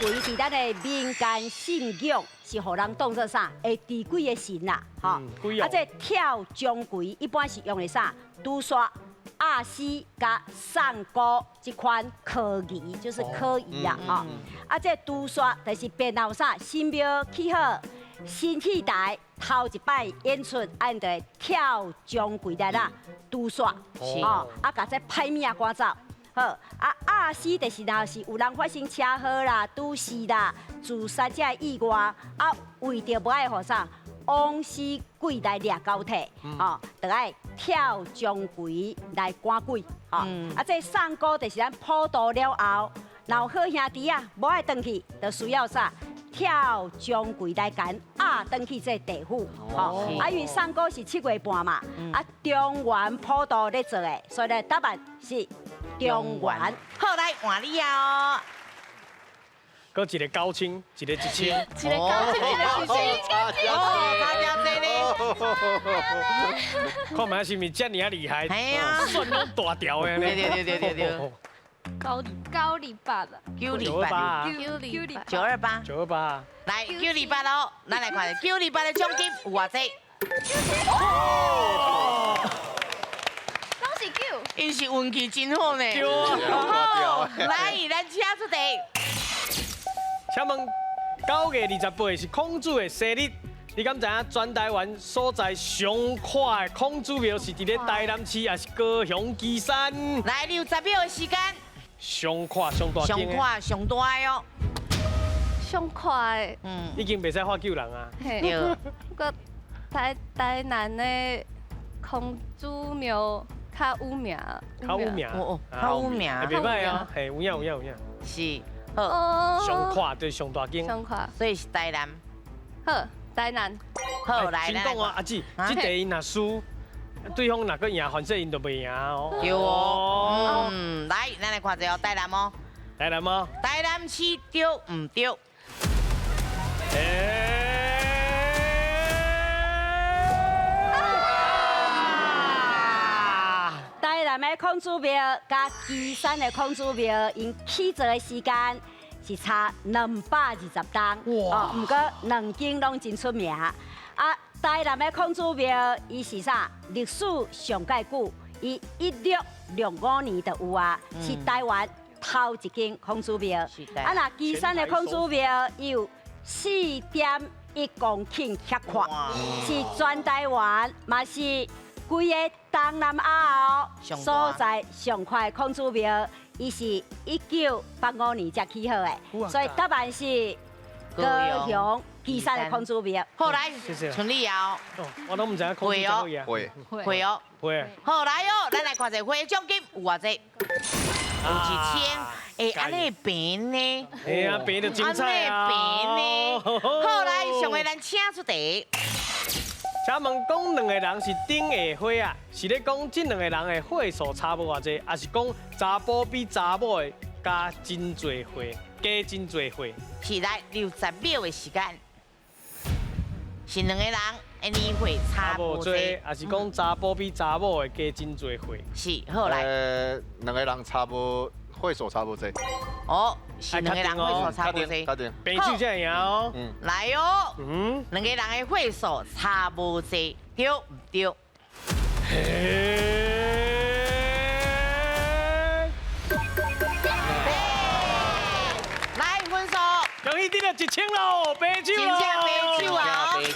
胿伫咱的民间信仰是予人当做啥？会治鬼的神啦，吼。啊，这跳钟馗一般是用的啥？拄煞压死佮送孤这款科仪，就是科仪啦，吼。啊，这拄煞就是变闹啥？新庙起好，新戏台头一摆演出，按就会跳钟馗来啦，拄煞，吼，啊，共这歹物仔赶走。好，啊，压死就是若是有人发生车祸啦、拄死啦、自杀这意外，啊，为著无爱予啥枉死鬼来掠交替，吼，就爱跳钟馗来赶鬼，吼。啊，这送孤就是咱普渡了后，若有好兄弟啊，无爱转去，就需要啥？跳钟馗来共压转去这地府，吼。啊，因为送孤是7月半嘛，啊，中元普渡咧做的，所以咧答案是中元。好，来换你啊！阁一个9000，一个1000，一个9000，一个1000，哦，差遮济咧。看觅是毋是遮尔仔厉害？嘿啊，算拢大条的呢。对对对对对对。928啦，928，928，928，928。来928咯，咱来看928的奖金有偌济？拢是九。𪜶是运气真好呢。对啊。好，来，咱请出题。请问9月28是孔子的生日，你敢知影全台湾所在上阔的孔子庙是伫咧台南市，还是高雄旗山？来，你有10秒的时间。上阔上大间上阔上大的哦。上阔的。已经袂使喝救人啊。对。我台南的孔子庙较有名。较有名。哦，较有名。袂歹啊，嘿，有影有影有影。是。好。上阔对上大间。上阔。所以是台南。好，台南。好，来先讲啊，阿姊，这题𪜶若输，对方若阁赢，反正𪜶就袂赢哦。对哦。来，咱来看一下台南哦。台南吗？台南市对毋对？台南的孔子庙佮旗山的孔子庙，𪜶起造的时间是差220冬。哇！毋过两间拢真出名。啊，台南的孔子庙，伊是啥？历史上盖久，伊1665年就有啊，是台湾头一间孔子庙。啊，若旗山的孔子庙，伊有4.1公顷遐阔，是全台湾嘛是规个东南亚哦所在上阔的孔子庙，伊是1985年才起好的，所以答案是高雄旗山的孔子庙。好，来，春丽哦。我拢毋知影孔子庙会会哦，会。好，来哦，咱来看一下会奖金有偌济？有1000。哎，按呢平呢？哎呀，平就精彩啊！按呢平呢？好，来，上个咱请出题。请问讲两个人是顶下岁啊？是咧讲这两个人的岁数差无偌济，还是讲查埔比查某的加真济岁，加真济岁？是来60秒的时间，是两个人的年岁差无济，还是讲查埔比查某的加真济岁？是，好来。两个人差无岁数差无济。哦，是两个人岁数差无济。确定。白手才会赢哦。来哦。两个人的岁数差无济，对毋对？来分数。恭喜得了1000喽，白手喽。真正白手啊！顶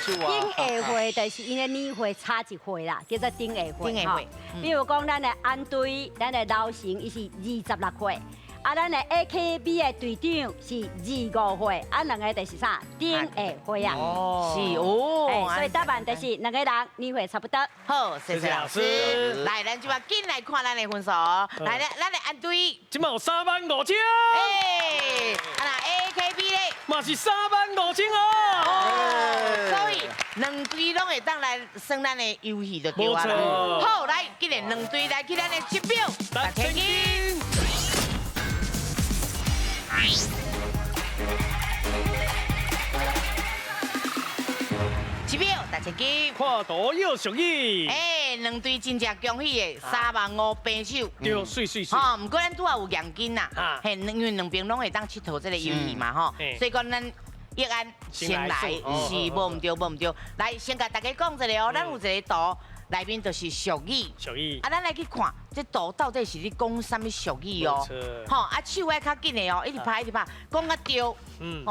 下岁就是𪜶的年岁差1岁啦，叫做顶下岁。顶下岁。比如讲，咱的安队，咱的老成，伊是26岁。啊，咱的 AKB 的队长是25岁，啊，两个就是啥？顶下岁啊。是哦。所以答案就是两个人年岁差不多。好，谢谢老师。来，咱这摆紧来看咱的分数。来，咱的安队。这摆有35000。哎，啊那 AKB 咧？嘛是35000哦。所以两队拢会当来算咱的游戏就对啊。好，来，今日两队来去咱的1秒6000金。1秒秒大千金。看图有俗语。哎，两队真正恭喜的，3万5平手。对，水水水。吼，毋过咱拄仔有奖金啦，嘿，因为两边拢会当𨑨迌这个游戏嘛，吼，所以讲咱益安先来是无毋对，无毋对。来，先共大家讲一下哦，咱有一个图。内面就是俗语，俗语啊，咱来去看这图到底是咧讲啥物俗语哦。吼，啊手爱较紧的哦，一直拍一直拍，讲甲对，吼，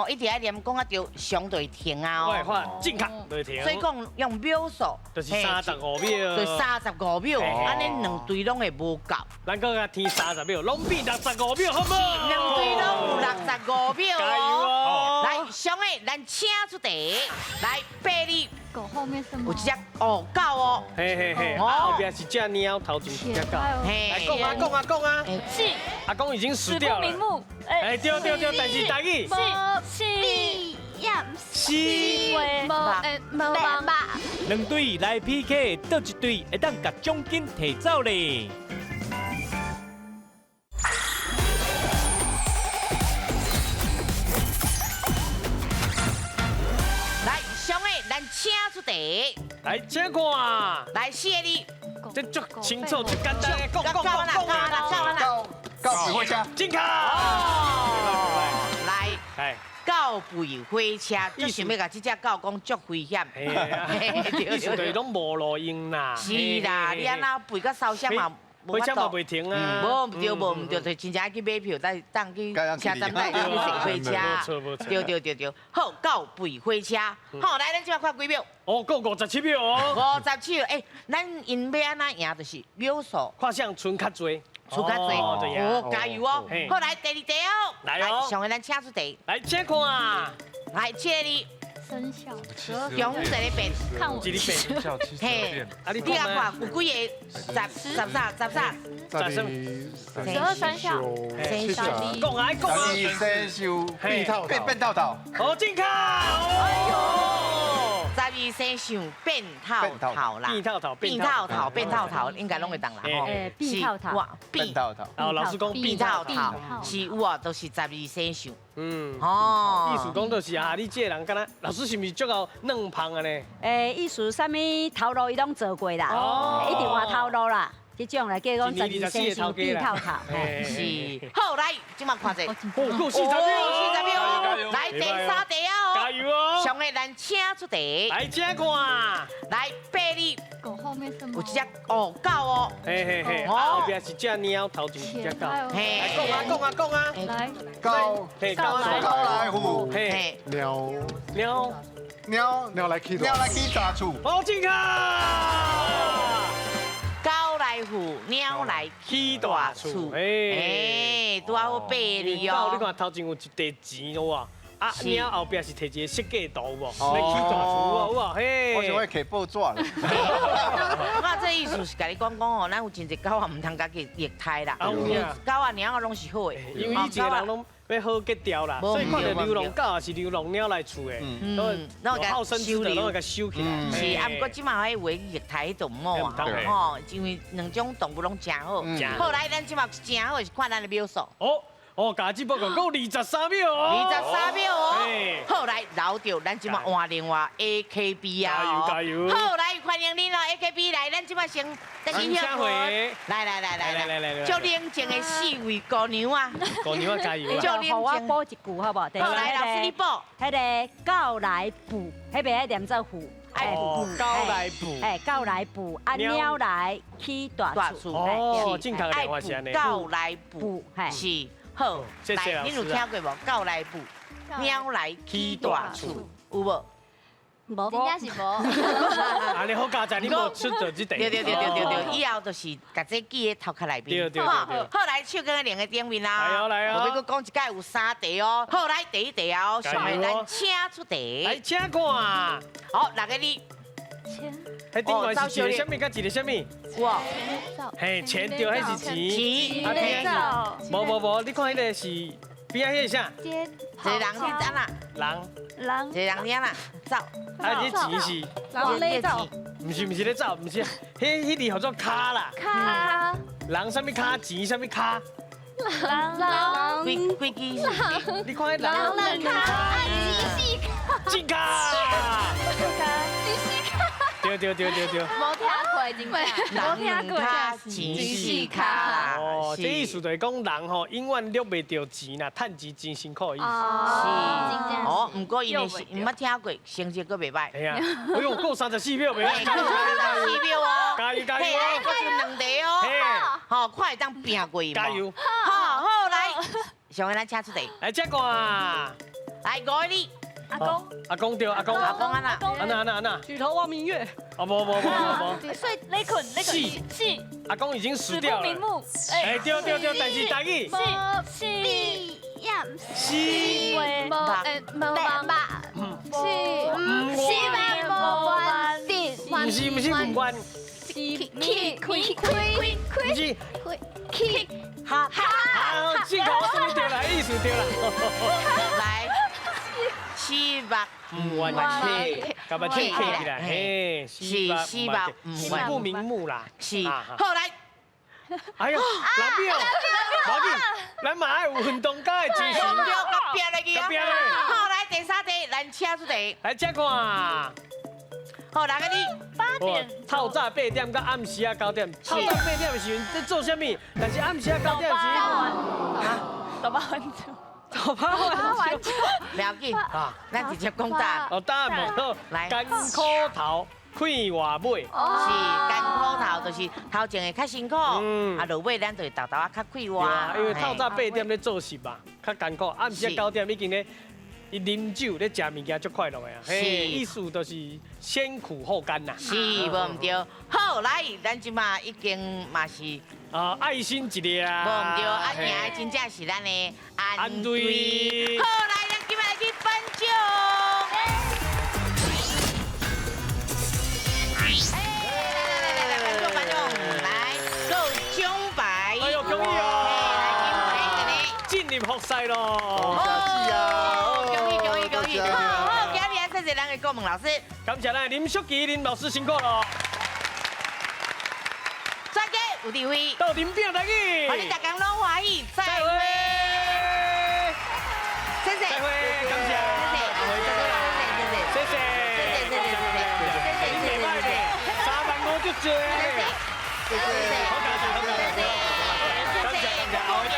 一直爱念讲甲对，相对停啊哦。我正确就停。所以讲用秒数，就是35秒。对，35秒，按呢两队拢会无够。咱阁共添30秒，拢变65秒，好无？两队拢有65秒哦。来，上个咱请出题，来八字。狗后面什么？有一只哦狗哦，嘿嘿嘿，后边是只猫，头前是只狗。来讲啊讲啊讲啊！是阿公已经死掉了。死不瞑目。哎对对对，但是台语。是是。无无无。两队来 PK，佗一队会当共奖金提走咧？请出题，来，请看，来四个字，这足清楚、足简单的，讲讲讲讲讲，告别火车，正确。来，狗吠火车，就想欲共这只狗讲足危险。意思就是拢无路用啦。是啦，你按怎吠甲烧声嘛？火车嘛袂停啊！无毋对，无毋对，就真正爱去买票，再当去车站内去坐火车。对对对对，好，狗吠火车。好，来，咱这摆看几秒？哦，够57秒哦。57，哎，咱𪜶欲按怎赢，就是秒数。看谁賰较济。賰较济，哦，加油哦！好，来第二题哦。来哦。上个咱请出题。来，请看。来，七个字。生肖。用一个变。看我。一个变。嘿，你来看有几个？十十啥？十啥？十二生肖。生肖。讲啊讲啊。生肖变套变套头。好，正确。哎呦。 12生肖变套头啦。变套头。变套头，变套头，应该拢会当啦吼。变套头。变套头。哦，老师讲变套头，是有啊，都是12生肖。嗯，哦，意思讲就是啊，你这个人敢若老师是毋是足够软芳的呢？欸，意思啥物头路伊拢做过啦，一定换头路啦。这种来叫讲12生肖变套头，是。好，来，这马看者，哦，够40秒，40秒，来第三题啊！加油哦！上个咱请出题，来请看，来八字，狗后面什么？有一只哦狗哦，嘿嘿嘿，后边是只猫，头前是只狗。来讲啊讲啊讲啊！来，狗，狗来虎，嘿，猫猫猫猫来起猫来起大厝，好，正确。狗来富，猫来起大厝。哎，拄好八字哦。狗，你看头前有一块钱有无？啊，猫后壁是提一个设计图无？来起大厝有无？嘿。我想欲提报纸啦。我这意思是共你讲讲哦，咱有真济狗仔毋通共去虐待啦。狗仔、猫仔拢是好的。因为以前人拢欲好结掉啦，所以看著流浪狗也是流浪猫来厝的，拢好生之的，拢会共收起来。是啊，毋过这马彼话虐待就毋好啊，吼，因为两种动物拢诚好。好，来，咱这马诚好是看咱的秒数。哦哦，加这报告够23秒哦。 23秒哦。好，来留著，咱这马换另外 AKB 啊。加油加油。好，来欢迎恁哦，AKB 来，咱这马先等一下回。来来来来来来，足冷静的四位姑娘啊。姑娘啊，加油！足冷静。我补一句好无？好，来老师你补。彼个狗来富，彼个爱念做富。哎，狗来富，哎，狗来富，啊，猫来起大厝。哦，正确的话是按呢。狗来富，是。好，来，你有听过无？狗来富，猫来起大厝，有无？无，真正是无。啊，你好佳哉，你无出做这题。对对对对对对，以后就是共这记在头壳内面。对对对。好，来手佝两个顶面啦。来哦来哦。我欲阁讲一摆有三题哦。好，来第一题哦，上面咱请出题。来，请看。好，六个字。钱。彼顶悬是一个啥物？佮一个啥物？哇。嘿，钱对，彼是钱。钱。无无无，你看彼个是边仔彼个啥？一个人伫按怎？人。人。一个人伫按怎？走。啊，这钱是？人咧走。毋是毋是咧走，毋是，彼彼字叫做跤啦。跤。人啥物跤，钱啥物跤？人人。几几支？你看彼人。人跤，啊，钱是跤。真跤。跤。对对对对对。无听过，真正。无听过。钱四跤啦。哦，这意思就是讲人吼，永远掠袂著钱啦，趁钱真辛苦的意思。是。哦，毋过伊是毋捌听过，成绩阁袂歹。系啊。哎呦，阁34秒袂歹。34秒哦。加油加油！嘿，阁剩2题哦。好，看会当拼过无？加油！好，好来，上个咱请出题。来，这个。来，五个你。阿公。阿公对，阿公。阿公安那？安那安那安那？举头望明月。哦无无无无。所以雷困雷困。是。阿公已经死掉了。死不瞑目。哎，对对对，但是台语。是是。是。无诶无无是。是无无定。不是不是不关。去开开开不是。去哈哈。好，这个我终于对了，意思对了。来。四目唔完切，甲目切起来，嘿，是四目死不瞑目啦，是。好来，哎呦，老表，老紧，咱嘛爱有运动家的精神，甲拼落去啊！好来，第三题，咱请出题。来，请看。好，来个你。8点。透早8点到暗时啊9点，透早8点的时阵在做啥物？但是暗时啊9点时，啊，早八晚九。早八晚九，不要紧，咱直接讲答案。哦，答案无好，来，艰苦头，快活尾。是艰苦头，就是头前会较辛苦，啊，落尾咱就会豆豆啊较快活。因为透早8点咧做事嘛，较艰苦，暗时9点已经咧，伊啉酒咧食物件足快乐的啊。是，意思就是先苦后甘呐。是，无毋对。好，来，咱这马已经嘛是。啊，爱心一粒啊！无毋对，啊，赢的真正是咱的安队。好，来，咱今摆来去颁奖。哎，来来来来，颁奖颁奖，来，有奖牌。哎呦，恭喜哦！来，金牌这里。进入复赛咯！恭喜啊！恭喜恭喜恭喜！好好，今日谢谢咱的顾问老师，感谢咱林淑琪林老师辛苦了。有智慧，到林炳来去，欢迎大家拢欢喜，再会，谢谢，再会，感谢，谢谢，谢谢，谢谢，谢谢，谢谢，谢谢，3万5就多，谢谢，谢谢，好感谢，好感谢，感谢，感谢，